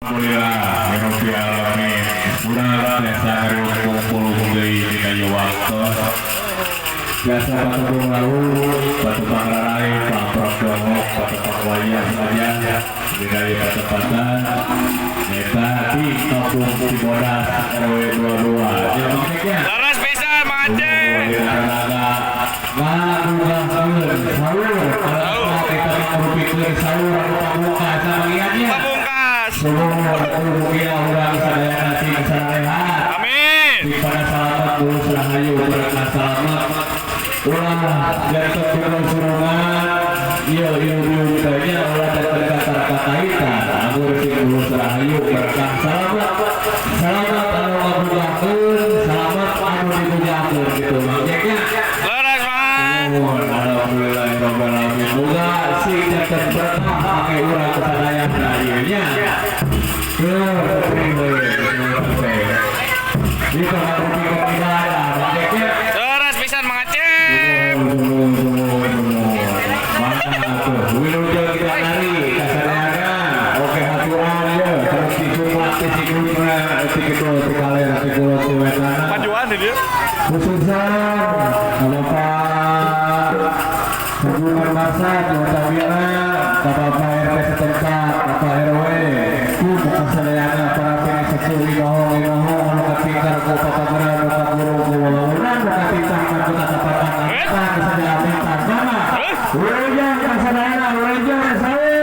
Alhamdulillah, ya alamin. Urang biasa ngumpul deui dina ieu waktos. Biasa patepung laut, patepang rarai, pamprok dongok, patepang wayah saja dina ieu patepatan. Nyaeta di Kampung Cibodas RW 22. Ya maksudnya. Leres pisan Mang Aceh. Ngagugahkeun sahur. Kalau kita ngarupikeun sahur anu pamungkas sabagiannya. Pamungkas. Amin. Pada salamat bulus rahayu berkah salamat ulah jantan gunung surungan ieu ieu teh nya ulah jantan katarkaitan agur sing bulus rahayu berkah salamat salamat anu ngabugahkeun salamat anu dipujakeun gitu maksudnya. Leres Mang. Alhamdulillahirabbil alamin. Moga sing jantan berkah make urang sadayana ieu nya. Leres pisan Mang Aceh. Majuan dia. Khususnya Bapak Hubungan Masa, Jawa Bapak RT setempat, Bapak RW, ku kasadayana para pinisepuh inohong inohong anu katingkar ku papageran ku guru ku wawuran ku katingkar ku tatapatan apa kasadayana sama. Wilujeng kasadayana wilujeng sahur.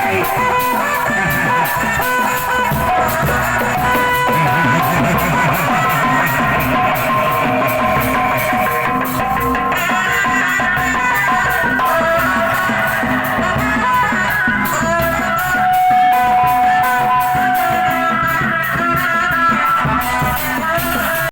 Hey!